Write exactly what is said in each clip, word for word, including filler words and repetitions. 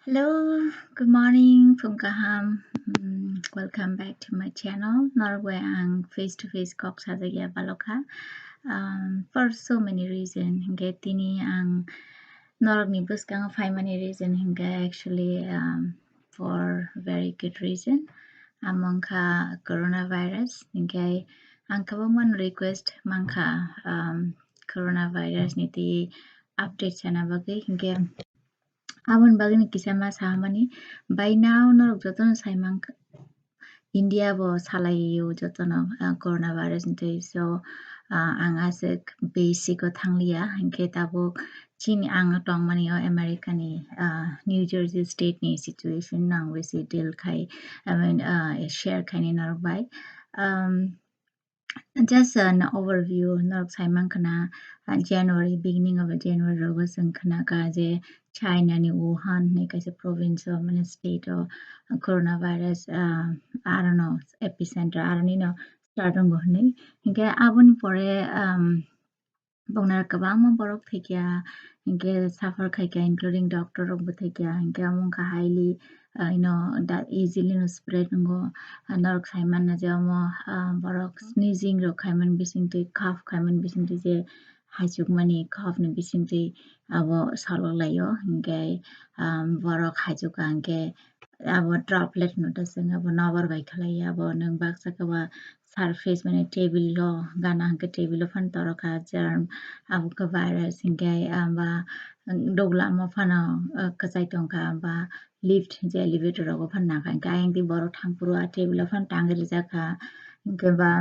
Hello, good morning, phung kaham. Mm, welcome back to my channel. Norok bai ang face to face kok sajagya balokha. Um, for so many reason, hingke tini ang norok ni bwskango phaimani reason hingke actually, um, for very good reason. Amo wngkha coronavirus, hingke ang kwbangma request mankha, um, coronavirus ni twi update sana bagwi, hingke aboni bagwi ni kisa ma sahamani. By now norok jotono sai mankha, India bo salaio jotono, ah, coronavirus ni twi. So, ah, ang aswk basic o thangliya, hingke tabuk chini ang tongmani o America ni, ah, New Jersey state ni situation no ang bisi deal khai, I mean, ah, share khaini norok bai. Um, Just an overview, norok sai mankha na, ah, January, beginning of January rogo chwng khnakha je China ni Wuhan hinwi kaisa province o, mane state o, ah, coronavirus, ah, I don't know, epicenter, I don't know, start wngo hinwi. Hinkhe aboni pore, um, bongni kwbangma borok thwikya, hinkhe suffer khaikha, including doctor rok bo thwikya, hinkhe omo wngkha highly, ah, you know, that easily no spread wngo. Ah, norok sai manna je omo, ah, borok sneezing rok khaimani bisingtwi, cough khaimani bisingtwi je haichukmani cough ni bisingtwi abo salok laio, hinkhe, ah, borok haichukha hinkhe abo droplet no ta chwng abo nokbar bai khlaiya, abo nwng baksa khe ba surface mane table o gana hinkhe table o phano torokha germ, abo khe virus hinkhe, ah, ba duglam o phano, ah, kwchai tongkha, ba lift je elevator rogo phano nangkha, hinkhe ayang di borok thangphuru a table o phano tangwi rijakha, hinkhe ba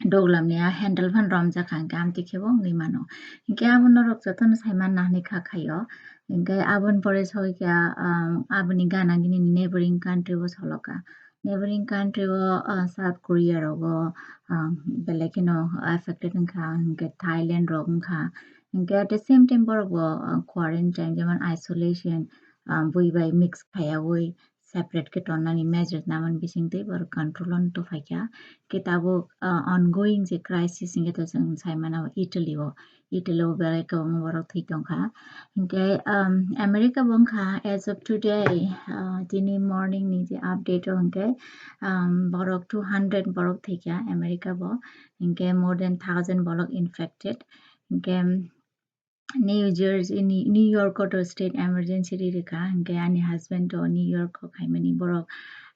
duglam ni a handle phano romjakha, hinkhe amtwi khe bo wngwi mano. Hinkhe abo norok jotono sai manna hinwi kha khaio, hinkhe aboni pore soi khe, ah, aboni gana gini neighboring country o soloka. Neighboring country o, ah, South Korea rogo, ah, belai kheno affected wngkha, hinkhe Thailand rok wngkha. Hinkhe at the same time borok bo, ah, quarantine, jemon isolation, ah, bui bai mix khaiyaui separate khe tonnani measures namani bisingtwi borok control o tongphaikha. Khe tabuk, ah, ongoing je crisis hinkhe to chwng sai mano Italy o. Italy o belai kwbangma borok thwi tongkha. Hinkhe, um, America bo wngkha, as of today, uh, tini morning ni je update o hinkhe, um, borok two hundred borok thwikha America bo. Hinkhe more than thousand borok infected. Hinkhe New Jersey, New, New York o to state emergency ri rwkha. Hinkhe ani husband to New York o khaimani borok,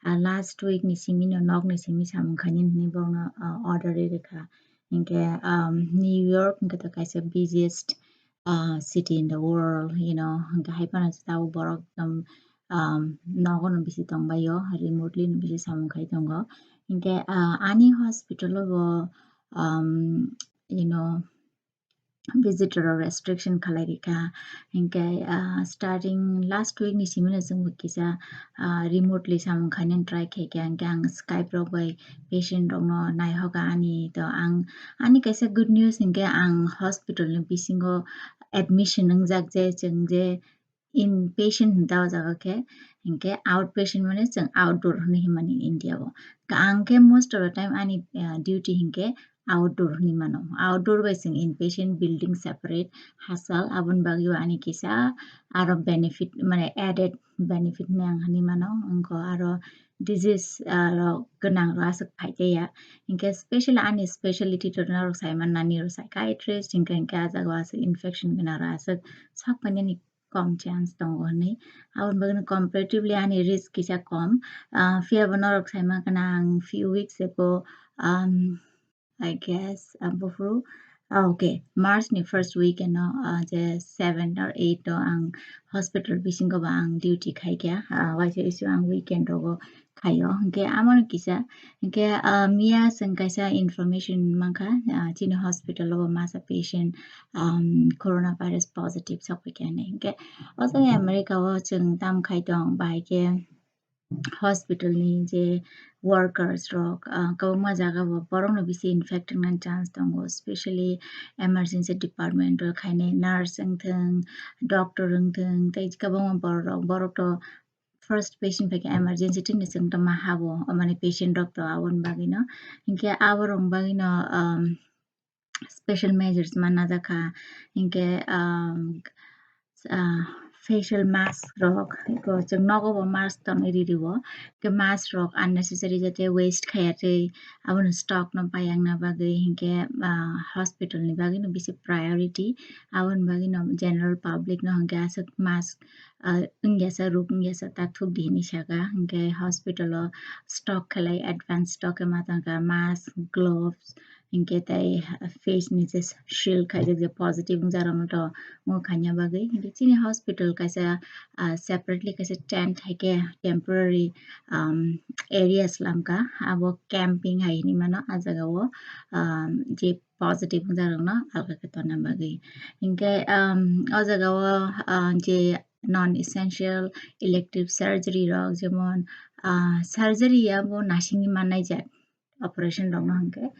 ah, last week ni simi no nok ni simi samung khaini hinwi borokno, ah, order ri rwkha. Hinkhe, um, New York hinkhe to kaisa busiest, uh, city in the world, you know, hinkhe hai phano tabuk borok ekdom, um, nogo no bisi tongbaio, remotely no bisi samung khai tongo. Hinkhe, uh, ani hospital o bo, um, you know, visitor o restriction khalai rikha. Hinkhe, ah, starting last week ni simi no chwng bo kisa, ah, remotely samung khainani try khaikha. Hinkhe ang Skype rok bai patient rok no naihoka ani. To ang ani kaisa good news hinkhe ang hospital ni bisingo admission wngjak je chwng je inpatient hinta o jaga khe, hinkhe outpatient mane chwng outdoor hinwi hinmani India o. Ang khe most of the time ani, ah, duty hinkhe outdoor hinwi mano. Outdoor bai chwng inpatient building separate hachal, aboni bagwi bo ani kisa aro benefit mane added benefit hinwi ang hinwi mano. Wngkha aro disease, ah, rok gwnang rok aswk phaikhe ya. Hinkhe special ani speciality to norok sai man nani ro psychiatrist, hinkhe, hinkhe ah jaga o aswk infection gwnang rok aswk sok painani kom chance tongo hinwi. Aboni bagwi comparatively ani risk kisa kom. Ah, phiya bo norok sai mankha na ang few weeks ago, um, I guess, ah, buphuru, ah, okay, March ni first weekend o, ah, je seven or eight o ang hospital bisingo ba ang duty khaikha, ah, waisa isu ang weekend rogo khaio. Hinkhe amo no kisa, hinkhe, ah, miya chwng kaisa information mankha, ah, chini hospital o bo masa patient, um, coronavirus positive sokphaikha hinwi. Hinkhe o jaga America o chwng tamo khai tong, bahai khe hospital ni je workers rok, ah, kwbangma jaga o borok no bisi infect wngnani chance tongo, specially emergency department o khainai nurse wngthwng, doctor wngthwng, tei kwbangma borok rok, borok to first patient phaikhe emergency team ni chwng tongma habo, mane patient rok to aboni bagwi no. Hinkhe aborok ni bagwi no, um, special measures manna jakha. Hinkhe, um, ah, facial mask rok, eko chwng nogo bo mask tongwi riri o, ke mask rok unnecessary jate waste khaya twi, abono stock no bayang na bagwi, hinkhe, ah, hospital ni bagwi no bisi priority, aboni bagwi no general public no hinkhe aswk mask, ah, wngya sa ruk wngya sa ta thuk di hinwi saka, hinkhe hospital o stock khlai advance stock ma tongkha mask, gloves, hinkhe tai face ni je shield khaijak je positive wngjakrokno to mo khaina bagwi. Hinkhe chini hospital kaisa, ah, separately kaisa tent haikhe temporary, um, area slamkha, abo camping hai hinwi mano ah jagao, um, je positive wngjakrokno alga khe tonna bagwi. Hinkhe, um, o jagao, ah, je non essential elective surgery rok jemon, ah, surgery abo nasingni mannai jat. Operation rokno hinkhe,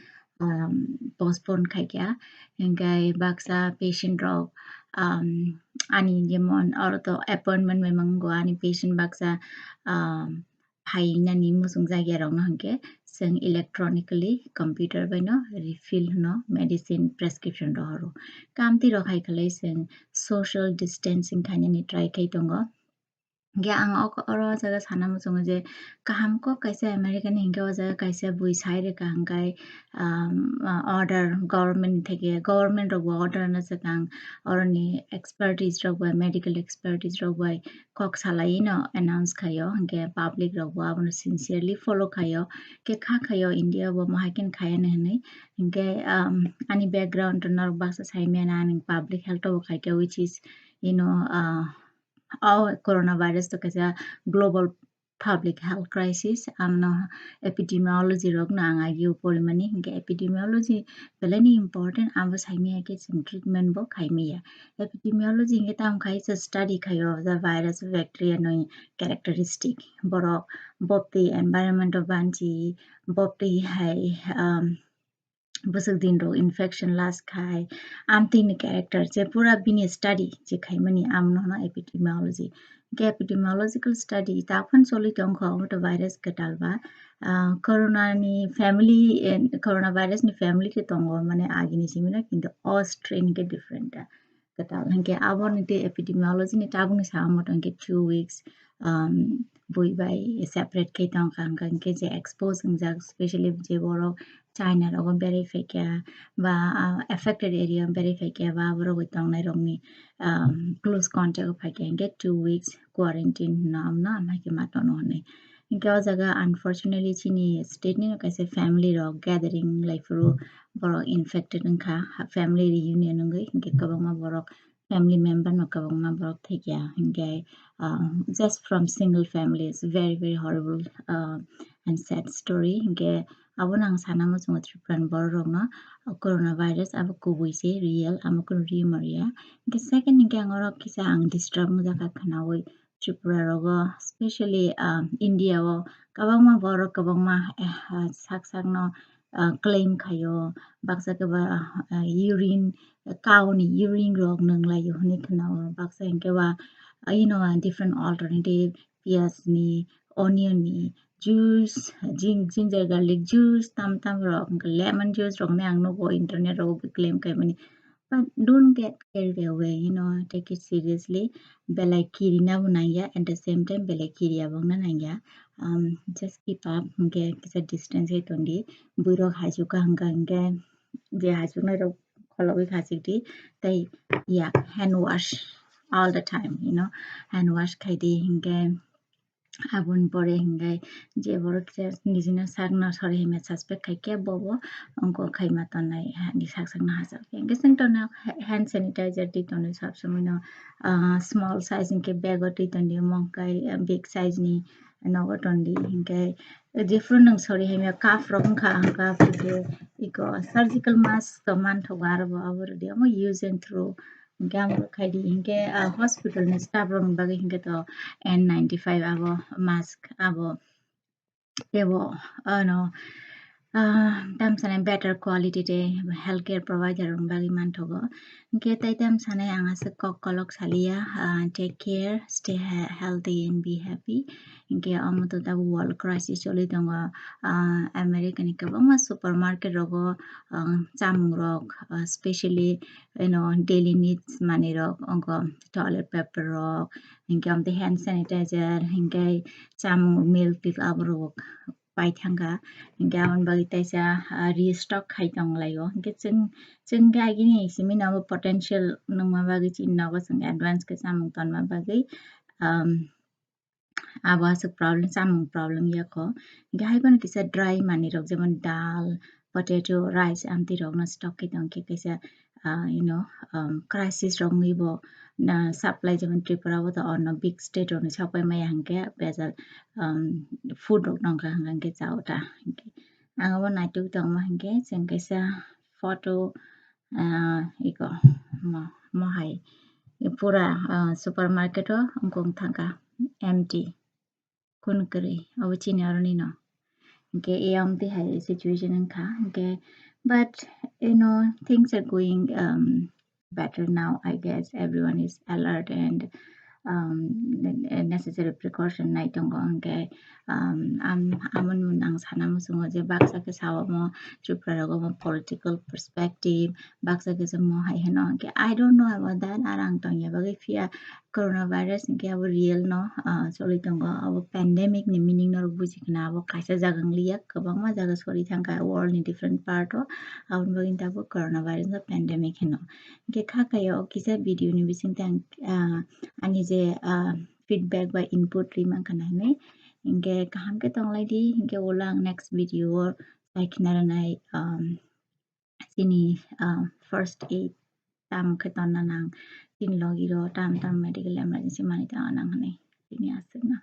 um, postpone khaikha, hinkhe baksa patient rok, um, ani jemon oro to appointment bai mango ani patient baksa, um, phainani muchung jakya rokno hinkhe chwng electronically computer bai no refill no medicine prescription rohoro. Kamtwi rok hai khlai chwng social distancing khainani try khai tongo. Hinkhe ang o, oro o jaga sana muchungo je kaham kok kaisa America ni hinkhe o jaga kaisa bui sai rwkha hinkhe, um, order government theke, government rok bo order no swkang oroni expertise rok bai, medical expertise rok bai kok salai no announce khaio, hinkhe public rok bo abono sincerely follow khaio, khe kha khaio India bo mohai khe khaya no hinwi, hinkhe, um, ani background norok baksa sai mano, ani public health o bo khaikha, which is, you know, uh, o coronavirus to kaisa global public health crisis, amno epidemiology rok no ang agi o porimani, hinkhe epidemiology belai ni important, abo saimaya khe chwng treatment bo khaimaya. Epidemiology hinkhe tamo khai se study khaio the virus, bacteria ni characteristic, borok boptwi environment o banchi, boptwi hai, um, bwswk din rok infection last khai, amtwi ni character je pura bini study je khaimani amno hwno epidemiology. Hinkhe epidemiological study ta phano choli tongkha omoto virus kwtal ba, ah, corona ni family, eh, coronavirus ni family khe tongo mane agini simi no, kintu o strain khe different da. Kwtal hinkhe aboni tei epidemiology ni tabukni samo tongkhe two weeks, um, bui bai separate khe tongkha, hinkhe je expose wngjak, specially je borok China rogo berai phaikha ba, ah, affected area o berai phaikha ba aborok bai tongnai rokni, um, close contact o phaikha hinkhe two weeks quarantine hwnwi amno amhai khe ma tono hwnwi. Hinkhe o jaga unfortunately chini state ni kaisa family rok gathering lai phuru borok infected wngkha, ha, family reunion wngwi hinkhe kwbangma borok family member no kwbangma borok thikya hinkhe, ah, just from single family, it's very, very horrible, ah, and sad story. Hinkhe abono ang sana muchungo Tripura ni borok rokno coronavirus abo kubui se real, amo kunu rumor ya. Hinkhe second hinkhe ang oro kisa ang disturb wngjakha khwnaui. Tripura rogo, specially, ah, India o kwbangma borok kwbangma, eh, ah, sak sakno, ah, claim khaio, baksa khe ba, ah, urine, kauni urine rok nwng laio hwnwi khwnao, baksa hinkhe ba, ah, you know, ah, different alternative, piyaj ni, onion ni juice, jin-, ginger garlic juice, tam tam rok, hinkhe lemon juice rok ni ang nugo internet rogo bo claim khaimani. But don't get carried away, you know, take it seriously. Belai kiri na bo nangya, at the same time belai kiri abong na nangya. Um, just keep up, hinkhe kisa distance hai tondi. Buirok haichuk ka hwnkha hinkhe je haichuk nai rok kholobwi khachik di. Tei ya, hand wash all the time, you know, hand wash khai di hinkhe. Aboni pore hinkhe je borok kisa nijino sakno sori himya suspect khaikhe bobo wngkok khaima tonnai, hani sak sakno hachal khe. Hinkhe chwng tongna ha-, hand sanitizer twi tonwi sab somoi no, ah, small size hinkhe bag o twi tondi, mongkai, ah, big size ni nogo tondi. Hinkhe jephuru nwng sori himya cup rok wngkha, ang cup hinkhe iko surgical mask to manthogo aro bo abo rwdi omo use and throw. Hinkhe amo khai di hinkhe, ah, hospital ni staff rok ni bagwi hinkhe to N ninety-five abo mask abo tebo, ano, ah, tam sanai better quality de healthcare provider rok bagwi manthogo. Hwnkhe tai tam sanai ang aswk kok kolok saliya, ah, take care, stay he-, healthy and be happy. Hwnkhe omo to tabuk world crisis choli tongo, ah, America ni kwbangma supermarket rogo, ah, chamung rok, ah, specially, you know, daily needs manwi rok, ongo toilet paper rok, hwnkhe omo tei hand sanitizer, hwnkhe chamung milk tea aborok pai thangkha, hwnkhe aboni bagwi taisa, ah, restock khai tonglaio. Hwnkhe chwng, chwng khe agini simi no abo potential nungma bagwi chini nogo chwng advance khe chamung tonma bagwi, um, abo aswk problem, chamung problem yakho. Hwnkhe haiphano kisa dry manwi rok jemon dal, potato, rice amtwi rokno stock khe tongkhe kaisa, ah, you know, um, crisis rok wngwi bo, na, supply jemon Tripura o to ono big state rokni sapai maya hwnkhe bejal, um, food rok nongkha hwnkhe chao ta. Hwnkhe ang abo naituk tongma hwnkhe chwng kaisa photo, ah, iko mo, mo hai pura, ah, supermarket o wngkong thangkha empty. Kun kwrwi, abo chini aroni no. Hwnkhe e amtwi hai situation wngkha. Hwnkhe, but, you know, things are going, um, better now, I guess. Everyone is alert and, um, necessary precaution nai tongo. Hwnkhe, um, am-, amoni ang sana muchungo je baksa khe sao mo Tripura rogo mo political perspective, baksa khe je mo hai heno. Hwnkhe, I don't know about that. Ar ang tongya bagwi phiya coronavirus hwnkhe abo real no, ah, choli tongo. Abo pandemic ni meaning norok buji khna, abo kaisa jaga wng liya, kwbangma jaga sori thangkha world ni different part o. Aboni bagwi tabuk coronavirus no pandemic hino. Hwnkhe kha khaio o kisa video ni bisingtwi ang, ah, ani je, ah, feedback ba input ri mankha na hinwi. Hwnkhe kaham khe tonglaidi, hwnkhe ulo ang next video o chai khna rwnai, um, chini, ah, first aid tamo khe tonna nang, chini logi ro tam tam medical emergency manwi tongna nang hinwi tini aswk na.